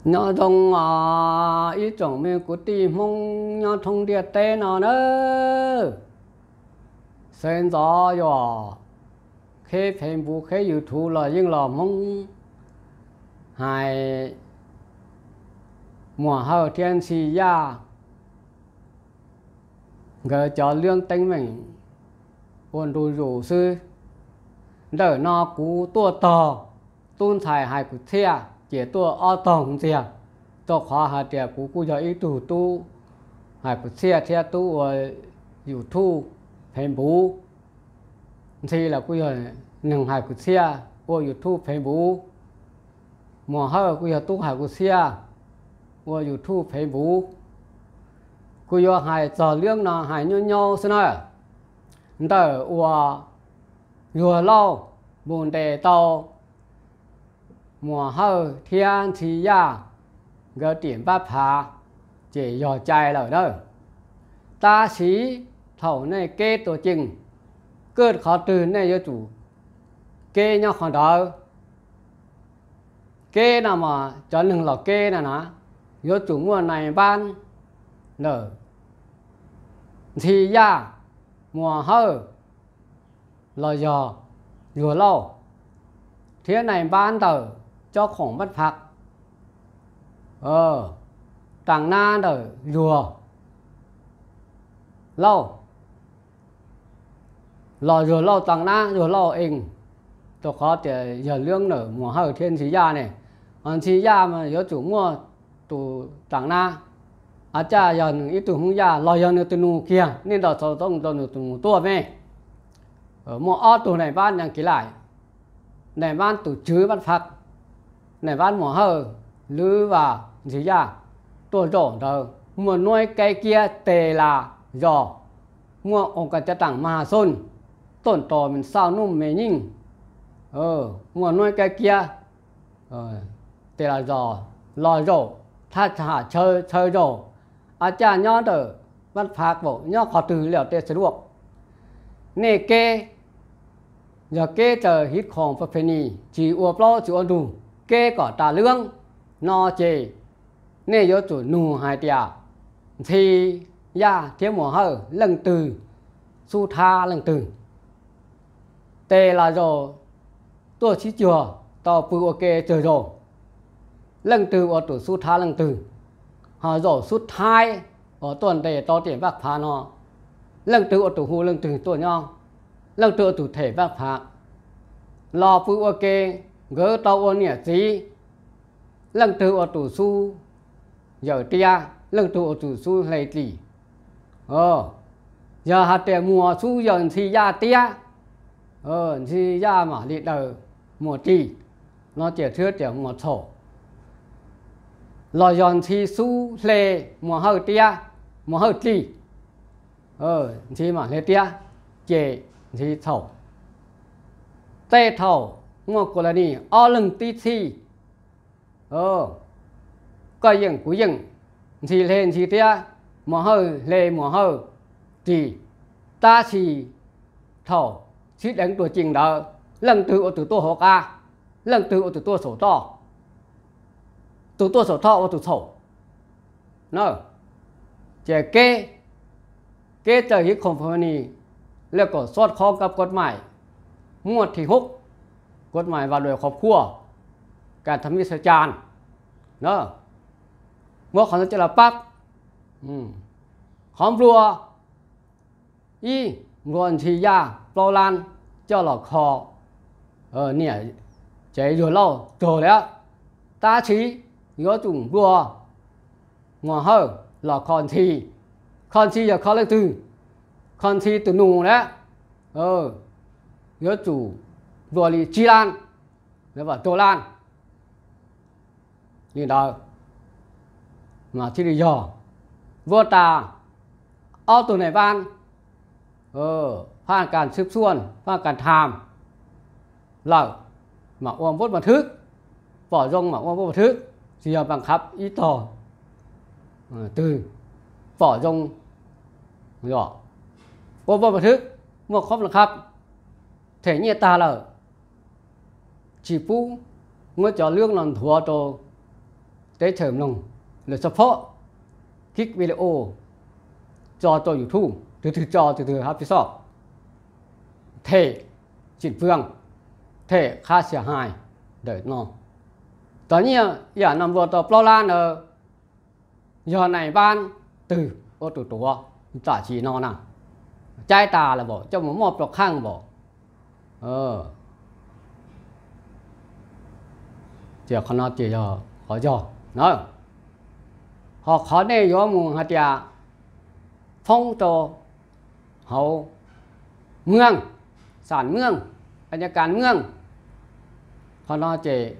Nyob zoo os ib tsoom me kwv tij Hmoob nyob thoob ntiaj teb no nawb. Sawv ntxov yog qheb Facebook qheb YouTube los yeej los Hmoob hais Muas Hawj thiab Ntxhi Yaj nkawd cov lub teeb meem ua ntu zus xwb. Ntawm no kuv tuaj tog tub ntxhais hais kwv txhiaj ces tuaj ob tog ntxiag, rau qhov hais tias kuv kuj yog ib tug tub hais kwv txhiaj thiab tub ua YouTube, Facebook. Ntxhi los kuj yog neeg hais kwv txhiaj ua YouTube, Facebook. Muas Hawj kuj yog tub hais kwv txhiaj ua YouTube, Facebook. Kuv yuav hais txog lub no hais nyob nyob xwb na. Ntawm uas Yuag Lauj mus ntes tau Muas Hawj thiab Ntxhi Yaj nkawd tim npab phav ces yog cai lawm na. Tab sis thaum nej keb tuag cees, koj qhov twg nej yuav tsum keb nyob qhov ntawd. Keb no mas cov neeg los keb no na, yuav tsum muaj nais npab ntawm Ntxhi Yaj, Muas Hawj los yog Yuag Lauj, thiab nais npab ntawm cob khoom npab phav, taag nab ntawm Yuag Lauj los Yuag Lauj taag nab, Yuag Lauj ees, rau qhov tias yog lub ntawm Muas Hawj thiab Ntxhi Yaj ne. Ntxhi Yaj mas yuav tsum muaj tus taag nab, a caj yog nws ib tug Hmoob Yaj los yog nws tus nus kiag, nej nrog xaus tooj rau nws tus nus tuaj me. Muaj ob tug nais npab nyob kiv laim, nais npab tus tswv npab phav, nais npab Muas Hawj, lwb vas Ntxhi Yaj tuaj zaum ntawd, muaj nuab kaib kiab tes las zos, muaj oo kas cav taam mas has xoj, tuaj nrog me xauj nuj me nyeej, muaj nuab kaib kiab tes las zos, los zaum thaj tsam chaw zaum, a caj nyob ntawm npab phav kaum nyob qhov twg los tej xav luaj. Nej keb, yog keb raws hib khoom pas phe nis, tsis ua plaub tsis ua ntug, keb kom tas lwb no ces nej yuav tsum nug hais tias Ntxhi Yaj thiab Muas Hawj leej twg xub thab leej twg. Tes las zaus tuaj sib cuag tau pw ua ke tsawg zaus, leej twg ua tus xub thab leej twg. Ho zaum xub thab uas tuaj ntes tau tim npab phav no, leej twg ua tus hu leej twg tuaj nyob, leej twg ua tus them npab phav los pw ua ke, nkawd tau ua niam txiv, leej twg ua tus xub yawm tiab, leej twg ua tus xub hle dlim. Yog hais tias Muas xub yawm Ntxhi Yaj tiab, Ntxhi Yaj mam li daws Muas dlim, no ces thiaj tias Muas txhaum. Los yog Ntxhi xub hle Muas Hawj tiab, Muas Hawj dlim, Ntxhi mam hle tiab, ces Ntxhi txhaum. Tej thaum muaj kas las nis ob leeg tib txhij, koj yeem kuv yeem, Ntxhi hle Ntxhi tiab, Muas Hawj hle Muas Hawj dlim, tab sis thaum sib deev tuag cees ntawd, leej twg ua tus tuaj hauv qab, leej twg ua tus tuaj saum toj, tus tuaj saum toj ua tus txhaum. Ces keb, keb raws hib khoom pas phe nis, laj kom xob khob kab kos mais, muaj thim hub kos mais vas duas khov khuaj, kas tham mib sa cas, muab qhov ntawd coj los pab. Qhov nplua, ib, nplua Ntxhi Yaj plaub lab coj los kho niam tsev Yuag Lauj tuag lawm, tab sis yuav tsum nplua Muas Hawj los kho Ntxhi. Kho Ntxhi yog kho leej twg? Kho Ntxhi tus nus lawm, yuav tsum nplua li tsib lab, rau lab li ntawd mas thiaj li yog. Nplua tas, ob tug nais npab, phab kas xwb xuaj, phab kas tham lawm, mam ua npuab pas thwb, pom zoo mam ua npuab pas thwb, tsis yog pas khab ib tog twg, pom zoo, ua npuab pas thwb, muaj khob pas khab, them nyiaj tag lawm, tsis pub muab cov lwb no nthuav rau teb chaws mloog lawm xab phob, kib video tso rau YouTube, tus twg tso tus twg hab pib xoj, them tsim pwg, them qhab xia hais ntawm no. Tov nyiaj yam no nplua tau plaub lab ntawd yog nais npab twg ua tus tuav tam sim no na. Caij tas lawm npaum coj mus muaj pov kheej npaum. Ces qhov no ces yog qhov yog na. Ho qhov nej yuav mus hais tias foob rau hauv mweej, xam mweej, a nyaj kas mweej, qhov no ces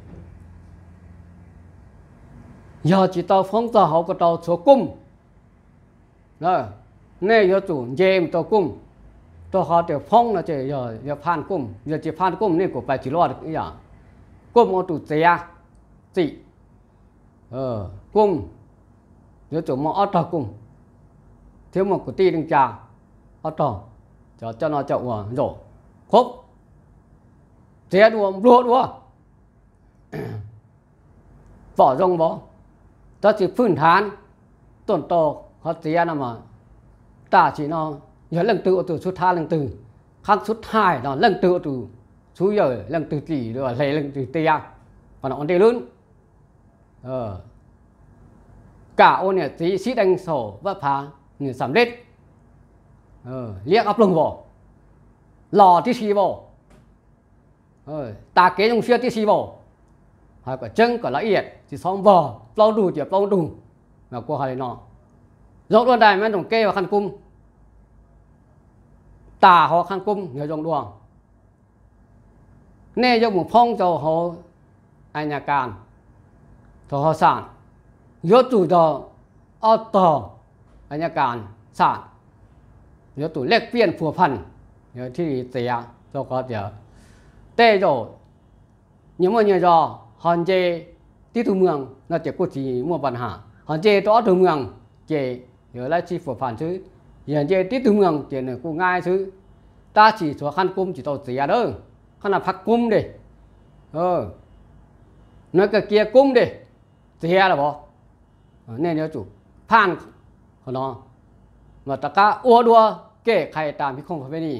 yog tsis tau foob txog hauv ko tau tshuav kuj, nej yuav tsum nce mus rau kuj, rau qhov tias foob no ces yog phaj kuj, yog tsis phaj kuj nej kuj pais tsis luaj ib yam. Kuj ua tus txiav txim. Kuj yuav tsum muaj ob rog kuj thiab muaj kwv tij neej tsa ob rog, cov coj noj coj ua zaum qhuab txiav dua nplua dua pom zoo npaum, tab sis phwj nthav tuaj tau qhov txiav no mas tam sim no yog leej twg ua tus xub thab leej twg, qhab xub thab no leej twg ua tus xub yawm leej twg txim, hle leej twg tiav, qhov no ua ntej lub kam ua niam txiv sib deev saum vaj phav, niam xam lej liab qab ploog vaum, los tib si vaum, tas kev zoo siab tib si vaum. Hais kom tseeb kom la iam, tsis txhob npog, plaub ntug ces plaub ntug. Mas kuv hais li no, zoo dua ntais mas ntoom kev ua khaj kub, tas hauv khaj kub yog zoo dua. Nej yuav mus phoob rau hauv a nyaj kas, rau hauv xam, yuav tsum yog ob tog a nyaj kas xam, yuav tsum lej piaj phuam phaj, thiaj li txiav rau qhov tias tej zaum nyias muaj nyias zos, ho nce tib tug mweeg no ces kuj tsis muaj paj has, ho nce rau ob tug mweeg ces yog laj sib phuam phaj xwb, yog nce tib tug mweeg ces nws kuj nqaib xwb. Tab sis tshuav khaj kub tsis tau txiav lawm, khaj no phaj kub dej, nws kawg kiag kub dej, txiav lawm os. Nej yuav tsum phaj qhov no, mas rov qab ua dua kev qhais tas phij khooj paj phe ni,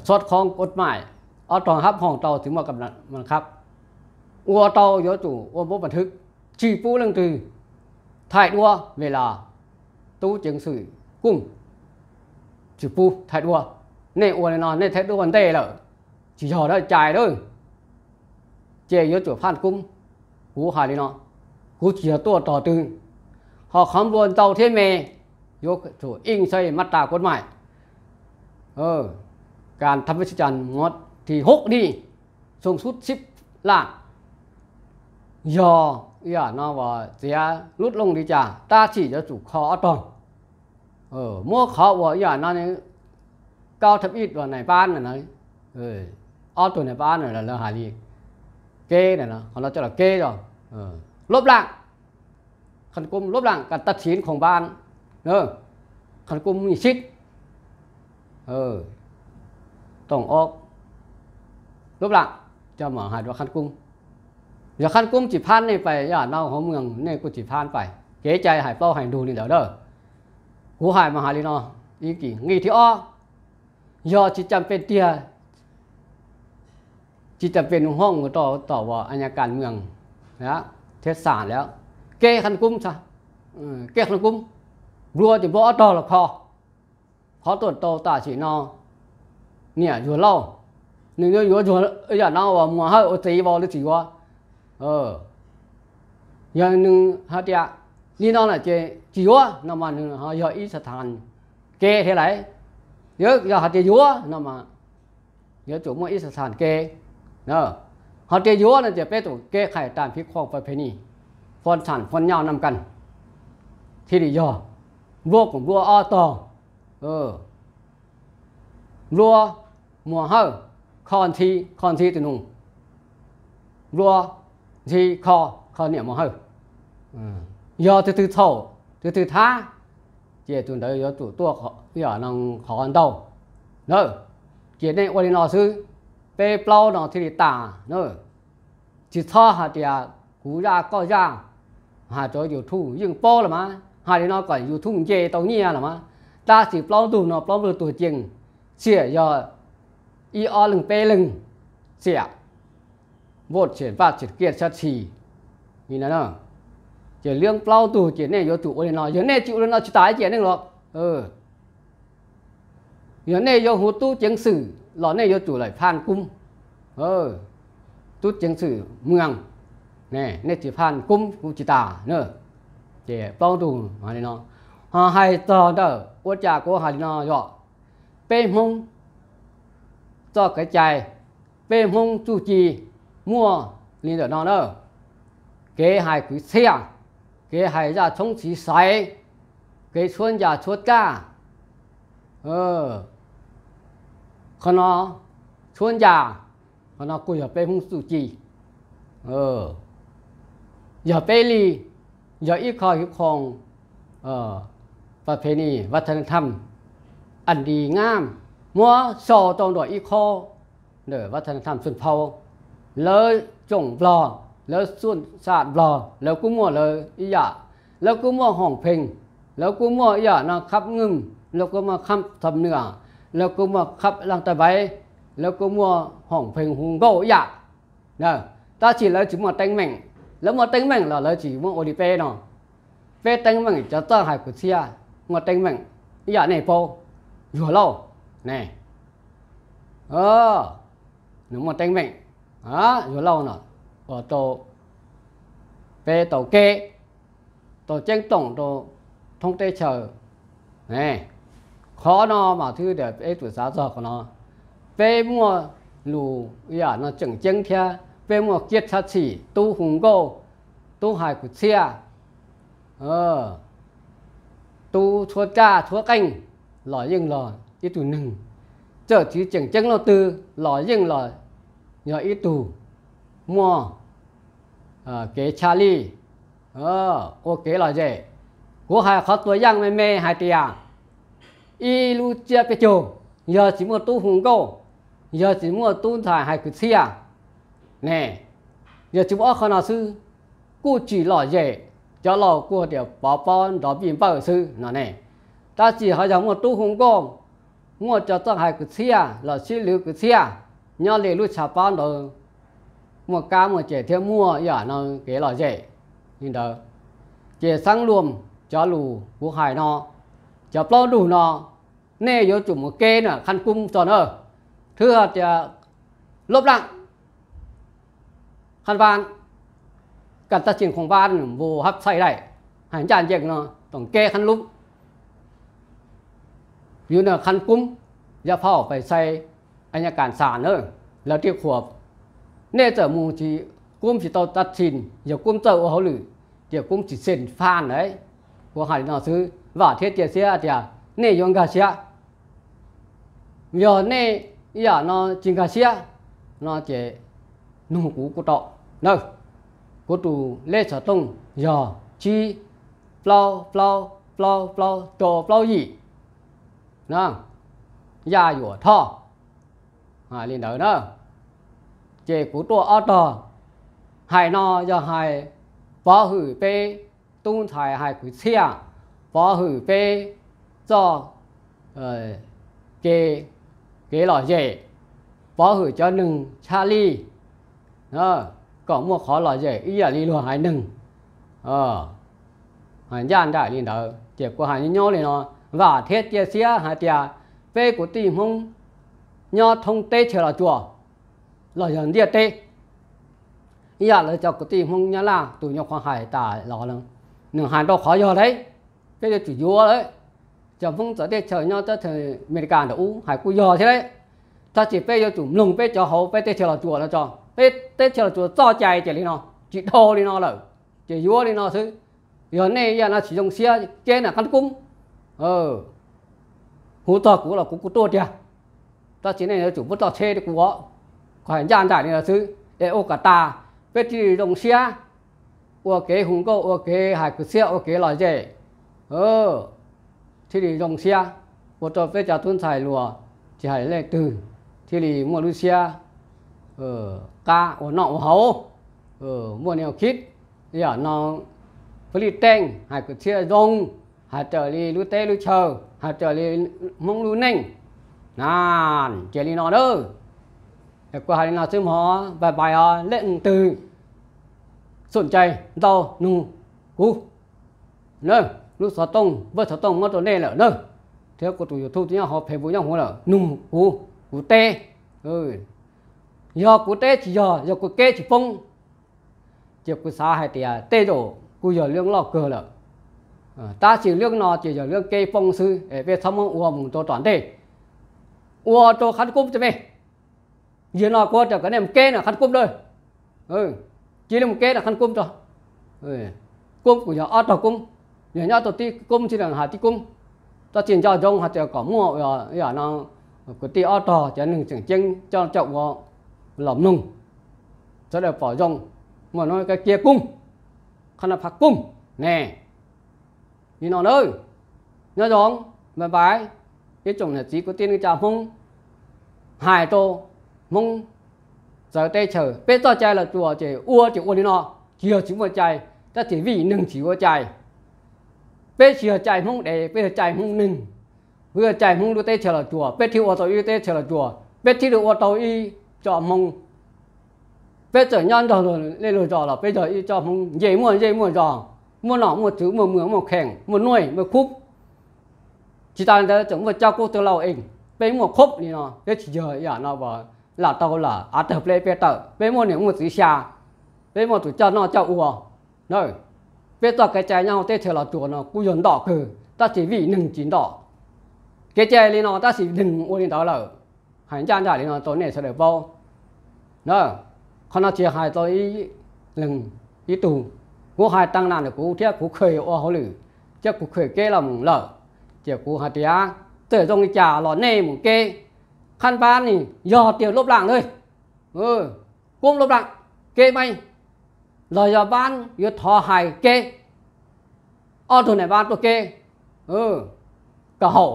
txhob khoov kod maim, ob rog hab hoom tau tsis muaj kam mas khab, ua tau yuav tsum ua npauv paj thwb, tsis pub leej twg thaij duab ve las, tub ceev xwm kuj tsis pub thaij duab. Nej ua li no nej thaij duab ua ntej lawm, tsis yog dab cai lawm. Ces yuav tsum phaj kub. Kuv hais li no, kuv tsis yog tuaj tos twg, ho qhov nplua ntau thiab me, yuav tsum ib xaib mab ras kod maim, kas tham paj tsis cas mov thim hub ni, xoo xub xib laj, yog ib yam no uas txiav lub looj li cas tab sis yuav tsum kho ob rog. Muab qhov uas ib yam no, kaub thab ib uas nais npab na, ob tug nais npab na lawv hais li kev, qhov no coj los kev os, lub laaj, khaj kub lub laaj kas tag thim khoom npab, khaj kub mi sib toom ob lub laaj, coj mam hais rau khaj kub. Yog khaj kub tsis phab nej pais ib yam no hauv mweeg nej kuj tsis phab pais, kev cai hais plaub hais ntug li ntawd a. Kuv hais mas hais li no, ib kis nqi thib ob, yog tsis cam pes tiag, tsis cam pes nws hooj mus rau tom uas a nyaj kas mweeg thiab xam lawm, kev khaj kub, kev khaj kub, nplua ces nplua ob rog los kho. Qhov tuaj tau tam sim no, niam Zuag Lauj, nws yuav yuav Zuag, yam no uas Muas Hawj ua txiv vau lawv tsis yuav. Yog nws hais tias li no na ces tsis yuav no mas nws ho yog ib sa thas kev thiab lauj. Yog hais tias yuav no mas yuav tsum muaj ib sa thas kev. Hais tias yuav no ces peb tsum kev qhais tas phij khoom paj phe ni, phoj xam phoj nyaj nam kas, thiaj li yog nplua kuj nplua ob tog, nplua Muas Hawj, kho ntxhi, kho ntxhi tus nus, nplua ntxhi kho, kho niam Muas Hawj. Yog tus twg txhaum, tus twg thab, ces tus ntawd yuav tsum tuaj ib yam no qhov ntau na. Ces nej ua li no xwb, peb plaub no thiaj li tas na. Tsis txhob hais tias kuv zaj koj zaj, hais rau YouTube yeej paub los mas, hais li no kom YouTube nce tau nyiaj los mas. Tab sis plaub ntug no plaub ntug tuag cees, xiam yog ib ob leeg peb leeg, xiam vote xiam vaj xiam kiaj sab txhis. Ces liab plaub ntug ces nej yuav tsum ua li no, yog nej tsis ua li no tsis tas ib ciam neeg los. Yog nej yuav hu tub ceev xwm los nej yuav tsum lawm phaj kub, tub ceev xwm mws, nej tsis phaj kub kuv tsis tas. Ces plaub ntug li no, ho hais txog ntawm ua cas kuv hais li no yog peb Hmoob txoj kev cai, peb Hmoob txuj ci muaj li ntawm no na. Kev hais kwv txhiaj, kev hais zaj tshoob txiv xaiv, kev tshuab ncas tshuab raj, qhov no tshuab ncas, qhov no kuj yog peb Hmoob txuj ci. Yog peb li, yog ib qho hiv khoom, pas phe ni vaj thas nas tham, an di ngam, muab sau rau nram ib qho ntawm vaj thas nas tham Xuân Phau, lawv tsoom Nplog, lawv xuj xaj Nplog lawv kuj muaj lawv ib yam, lawv kuj muaj hoom pheej, lawv kuj muaj ib yam no khab ngwm, lawv kuj muaj khab tham nuam, lawv kuj muaj khab laj tai vaiv, lawv kuj muaj hoom pheej hu nkauj ib yam. Tab sis lawv tsis muaj teeb meem, lawv muaj teeb meem los lawv tsis muab ua li peb no. Peb teeb meem cov txawj hais kwv txhiaj muaj teeb meem ib yam nej paub, Yuag Lauj ne, nws muaj teeb meem, Yuag Lauj no ua rau peb tau kev, tau ceeb toom rau thoob teb chaws. Qhov no mas thwb tias peb tsum xav txog qhov no, peb muaj lus ib yam no tseem ceeb thiab peb muaj kiab tsab txhim tub hu nkauj, tub hais kwv txhiaj, tub tshuab raj tshuab qeej los yeej los ib tug neeg, txawm tsis tseem ceeb leej twg los yeej los yog ib tug muaj kev tshaj lij, ua kev lom zem. Kuv hais qhov tuag yaj me me hais tias ib lub tsiab peb caug, yog tsis muaj tub hu nkauj, yog tsis muaj tub ntxhais hais kwv txhiaj ne, yog tsis muaj ob qho no xwb, kuj tsis lom zem. Cov laus kuj tias pov pob nrov npij npawj xwb no ne. Tab sis ho yog muaj tub hu nkauj, muaj cov txawj hais kwv txhiaj los sib lwv kwv txhiaj nyob li lub tshav pob ntawd, muaj kab muaj ces thiab muaj ib yam no kev lom zem li ntawd. Ces xeeb luam cov lus kuv hais no, cov plaub ntug no, nej yuav tsum mus kev na khab kub tso na. Thwb hais tias lub laj khab vaj, kam tab tsis khoom vaj nws npu hab txhaij daim, hais ncaj ncees no toom kev khab lub, yus na khab kub, yaj phauj pais xais a nyaj kas xas na, lawv thiaj qhuas. Nej txawm mus tsis, kub tsis tau tab tsis, yog kub txawj ua hauj lwm, ces kub tsis xeem phaj lawm. Kuv hais li no xwb, vam thiab cia siab tias nej yuav nkag siab. Yog nej ib yam no tsis nkag siab no ces nug kuv kuj tau na. Kuv tus lej xov tooj yog tsib plaub plaub plaub plaub rau plaub yim, yaj yuam thoj li ntawd na. Ces kuv tuaj ob tog, hais no yog hais pov hwm peb tub ntxhais hais kwv txhiaj, pov hwm peb txoj kev, kev lom zem, pov hwm cov neeg tshaj lij, kom muaj qhov lom zem ib yam li luag haiv neeg. Hais ncaj nraim li ntawd ces kuv hais nyob nyob li no, vam thiab cia siab hais tias peb kwv tij Hmoob nyob thoob teb chaws Los Tsuas los yog ntiaj teb, ib yam lawv cov kwv tij Hmoob Nyab Laj tus nyuam qhuav hais tas los, nws hais rau qhov yog lawm, peb yuav tsum yuav lawm. Cov Hmoob txawv teb chaws nyob teb chaws Amelikas nram ub hais kuj yog thiab lawm, tab sis peb yuav tsum mloog peb cov hauv peb teb chaws Los Tsuas no tso, peb teb chaws Los Tsuas txoj cai ces li no, tsis dhau li no lawm, ces yuav li no xwb. Yog nej ib yam no tsis zoo siab kev na khab kub, hu txog kuv los kuv kuj tuaj tiag, tab sis nej yuav tsum muab tso tsheb rau kuv os. Kuv hais ncaj nraim li no xwb es ua kom tas, peb thiaj li zoo siab ua kev hu nkauj, ua kev hais kwv txhiaj, ua kev lom zem, thiaj li zoo siab, ua rau peb cov tub ntxhais hluas tsis hais leej twg thiaj li muaj lub siab qab ua noj ua haus, muaj ni khib. yam no, Fab Lij Teej hais kwv txhiaj zoo, hais raws li lub teb lub chaw, hais raws li Hmoob lub neej na. Ces li no na, kuv hais li no xwb mog, bye bye os leej twg xom cai ntau nug kuv na. Lub xov tooj, npawb xov tooj muab rau nej lawm na, thiab kuv tus YouTube twb nyob hauv, Facebook nyob hauv lawm, nug kuv, kuv teb. Yog kuv teb tsis yog, yog kuv kev tsis poob, ces kuv xav hais tias tej zaum kuj yog lub loj kawg lawm. Tab sis lub no ces yog lub kev poob xwb es peb txhob muab ua mus rau tom ntej, ua rau qhov kub rau me. Yog no kuv ua raws kom nej mus kev no qhov kub na. Cia li mus kev no qhov kub rau. Kub kuj yog ob tog kub, yog nyob rau tib kub tsis hais tib kub. Tab sis nco ntsoov hais tias kom muaj yam no, kwv tij ob tog cov neeg tseem ceeb coj coj ua los mloog, sawv daws pom zoo, muaj no ka cia kub, qhov no phaj kub ne. Li no na, nyob zoo, bye bye ib tsoom niam txiv kwv tij neej tsa Hmoob, hais rau Hmoob txawv teb chaws, peb txoj cai los tsuas ces ua ces ua li no, tsis yog tsis muaj cai, tab sis vim neeg tsis ua cai. Peb tsis yog cai Hmoob dev, peb yog cai Hmoob neeg, peb yog cai Hmoob lub teb chaws los tsuas, peb thiaj ua tau ib lub teb chaws los tsuas, peb thiaj li ua tau ib tsoom Hmoob. Peb txawm nyob nrog luag zej luag zos los peb yog ib tsoom Hmoob nce muaj zej muaj zos, muaj nom muaj tswv, muaj muas muaj kheem, muaj nuj muaj khub. Tsis tas li ntawd tseem muaj cov kub tw lau es, peb muaj khub li no, peb tsis yog yam no uas lam tau lam av tawg pleb peb tawm, peb muaj niam muaj txiv xya, peb muaj tus coj noj coj ua na. Peb txoj kev cai nyob hauv teb chaws los tsuas no kuj yog ntom kawg, tab sis vim neeg tsis ntom. Kev cai li no tab sis neeg ua li ntawd lawm. Hais ncaj nraim li no rau nej sawv daws paub na. Qhov no tsis hais rau ib leeg ib tug, kuv hais tag nrho ntawm kuv thiab kuv kheev ua hauj lwm thiab kuv kheev kev los mus lawm, ces kuv hais tias txawm zoo li cas los nej mus kev. Qhab npab ni yog tias lub plaam na, kub lub plaam, kev maib, los yog npab yuav thov hais kev, ob tug niam npab tuaj kev, kom haum,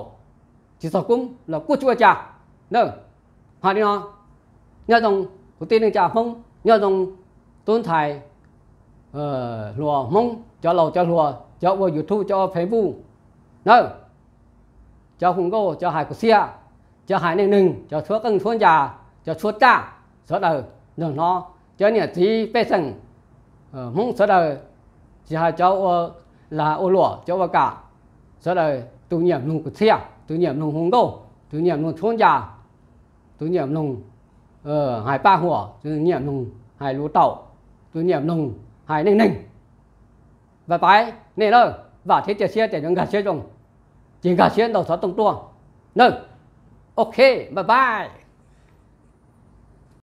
tsis txog kub los kuj tsis ua cas na. Hais li no, nyob zoo kwv tij neej tsa Hmoob, nyob zoo tub ntxhais hluas Hmoob, cov laus cov hluas, cov ua YouTube, cov ua Facebook na, cov hu nkauj, cov hais kwv txhiaj, cov hais neej neeg, cov tshuab qeej tshuab ncas, cov tshuab raj, sawv daws nrog hnov, cov niam txiv pej xeem Hmoob sawv daws, tsis hais cov ua lag ua luam, cov ua kam, sawv daws tus nyiam mloog kwv txhiaj, tus nyiam mloog hu nkauj, tus nyiam mloog tshuab ncas, tus nyiam mloog hais paj huam, tus nyiam mloog hais lus taum, tus nyiam mloog hais neej neeg. Bye bye nej lawm, vam thiab cia siab tias yuav nkag siab zoo, ces nkag siab ntaus xov tooj tuaj na. Ok, bye bye.